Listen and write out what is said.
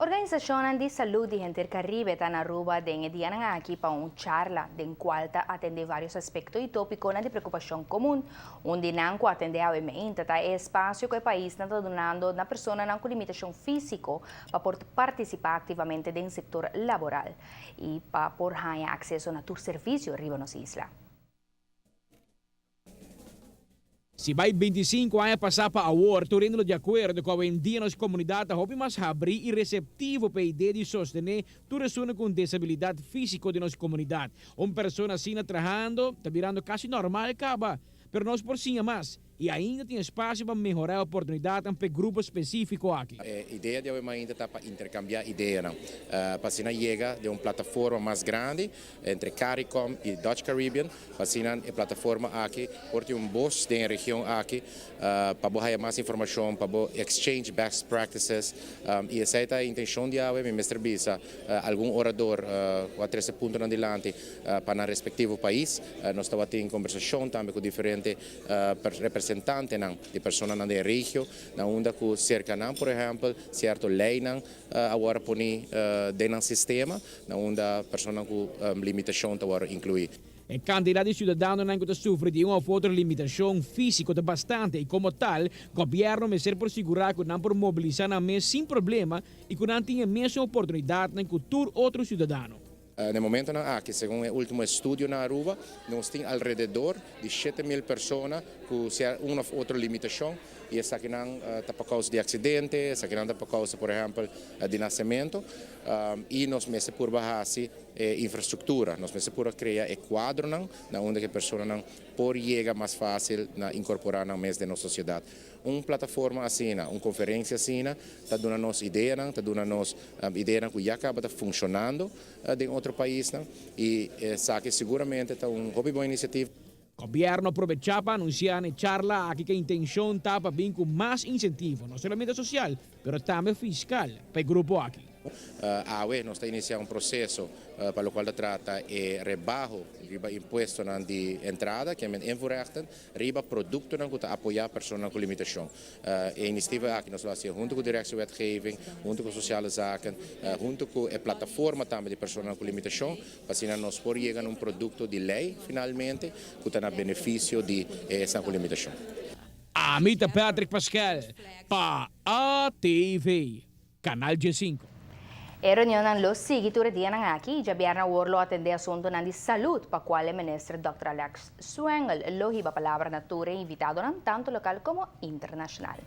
Organisacionnan di salud di henter Caribe ta na Aruba den e dianan aki pa un charla den cual ta atende varios aspecto y topiconan di preocupacion comun. Un di nan cu atende awe meinta ta e espacio cu e paisnan ta dunando na personanan cu limitacion fisico pa por participa activamente den sector laboral y pa por haña acceso na tur servicio riba nos isla. Si bai 25 aña pasá pa awor, tur hende lo di akuerdo ku awendia nos komunidat ta hopi mas habrí i reseptivo pa e idea di sostené tur esunnan ku un desabilidat físiko den nos komunidat. Un persona asina trahando ta birando kasi normal kaba, pero nos por siña mas i ainda tin espasio pa mehorá e oportunidatnan pa e grupo spesífiko aki. E idea di awe mainta ta pa interkambiá ideanan, pa asina yega den un plataforma mas grandi Entre Caricom y Dutch Caribbean, pa asina e plataforma aki por tin un bos den e region aki pa bo haya mas informacion, pa bo exchange best practices y esey ta e intencion di awe. Mi mester bisa algun orador cu a trece puntonan dilanti pa nan respectivo pais. Nos tabatin conversacion tambe cu diferente representantenan di personanan den e regio na unda cu cerca nan por ehempel cierto leynan a wòrdu poni den nan sistema na unda personanan ku limitashon ta wòrdu inkluí. E kantidat di siudadanonan ku ta sufri di un òf otro limitashon físiko ta bastante i komo tal, gobièrnu mester por sigurá ku nan por mobilisá nan mes sin problema i ku nan tin e mesun oportunidatnan ku tur otro siudadano. Na e momentonan aki, segun e ultimo estudio na Aruba, nos tin alrededor di 7000 persona ku sea un òf otro limitashon i esakinan ta pa kousa di aksidente, esakinan ta pa kousa por ehèmpel di nasementu i nos mester purba hasi e infrastruktura, nos mester purba krea e kuadronan na unda ku e personanan por yega mas fásil na inkorporá nan mes den nos sosiedat. Un plataforma asina, un konferensia asina ta duna nos ideanan, ta duna nos ideanan ku ya kaba ta funshonando den otro paisnan i esaki siguramente ta un hopi bon inisiativa. Gobierno a probecha pa anuncia na e charla aki cu e intencion ta pa bin cu mas incentivo, no solamente social, pero tambe fiscal pa e grupo aki. Awe nos ta inicia un proceso pa locual ta trata e rebaho riba impuestonan di entrada, ke men invoerrechten, riba productonan cu ta apoya personanan cu limitacion. E iniciativa aki nos lo haci hunto cu Directie Wetgeving, hunto cu Sociale Zaken, hunto cu e plataforma tambe di personanan cu limitacion, Pa asina nos por yega na un produkto di lei finalmente ku ta na benefisio di e esnan ku limitashon. Ami ta Patrick Pascal pa ATV, Canal 15. E reunionnan lo sigui tur e dianan aki y djabièrnè awor lo atendé asuntunan di salud pa cual e minister Dòkter Alex Schwengle lo hiba palabra na tur e invitadonan tanto local como internacional.